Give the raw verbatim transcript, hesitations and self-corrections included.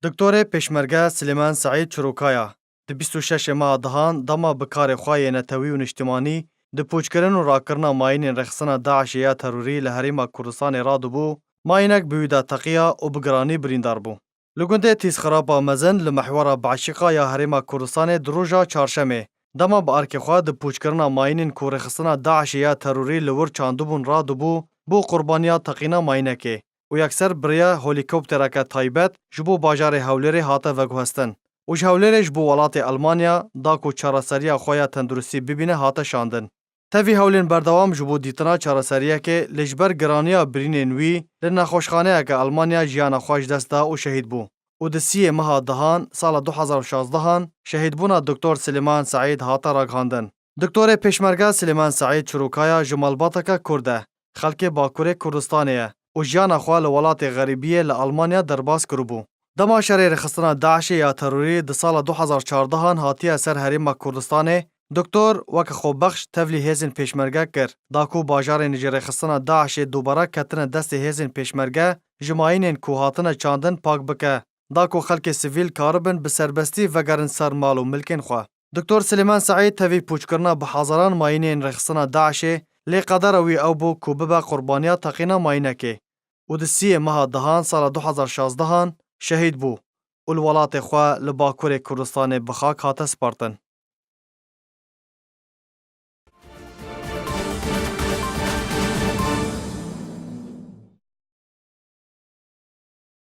Doktorê Pêşmerge Silêman Seîd Çirokaya di bîst û şeş meha dehan dema bi karê xwe yê netewî û niştimanî di pûçkirin û rakirina mayînên rêxistina DAIŞê ya terorî li Herêma Kurdistanê radibû, mayînek bi wî de teqiya û bi giranî birîndar bû. Li gundê Tîzxirapa Mezin li mehwera Beşîqa ya Herêma Kurdistanê di roja çarşemê, dema bi arkê xwe di pûçkirina mayînên ku rêxistina DAIŞê ya terorî li wir çandibûn radibû, bû qurbaniya teqîna mayînekê û yekser bi rêya helîkoptereke taybet ji bo bajarê Hewlêrê hate veguhestin û ji Hewlêrê ji bo welatê Elmanya da ku çareseriya xwe ya tenduristî bibîne hate şandin. Tevî hewlên berdewam ji bo dîtina çareseriyekê lê ji ber giraniya birînên wî li nexweşxaneyeke Elmanya jiyana xwe ji dest da û şehîd bû û di siyê meha dehan sala du hezar û şazdehan şehîdbûna Doktor Silêman Seîd hate ragihandin. Doktorê Pêşmerge Silêman Seîd Çirokaya ji malbateke Kurd e, xelkê Bakurê Kurdistanê ye û jiyana xwe li welatê xerîbiyê li Elmanya derbas kiribû. Dema şerê rêxistina DAIŞê ya terorî di sala du hezar çardehan hatiye ser Herêma Kurdistanê, Doktor weke xwebexş tevlî hêzên Pêşmerge kir, da ku bajarên ji rêxistina DAIŞê dubare ketine destê hêzên Pêşmerge, ji mayînên ku hatine çandin pak bike, da ku xelkê sivîl karibin bi serbestî vegerin ser mal û milkên xwe. Doktor Silêman Seîd tevî pûçkirina bi hezaran mayînên rêxistina DAIŞê, lê qedera wî ew bû ku bibe qurbaniya teqîna mayînekê û di siyê meha dehan sala du hezar şazdehan şehîd bû û li welatê xwe li Bakurê Kurdistanê bi xak hate spartin.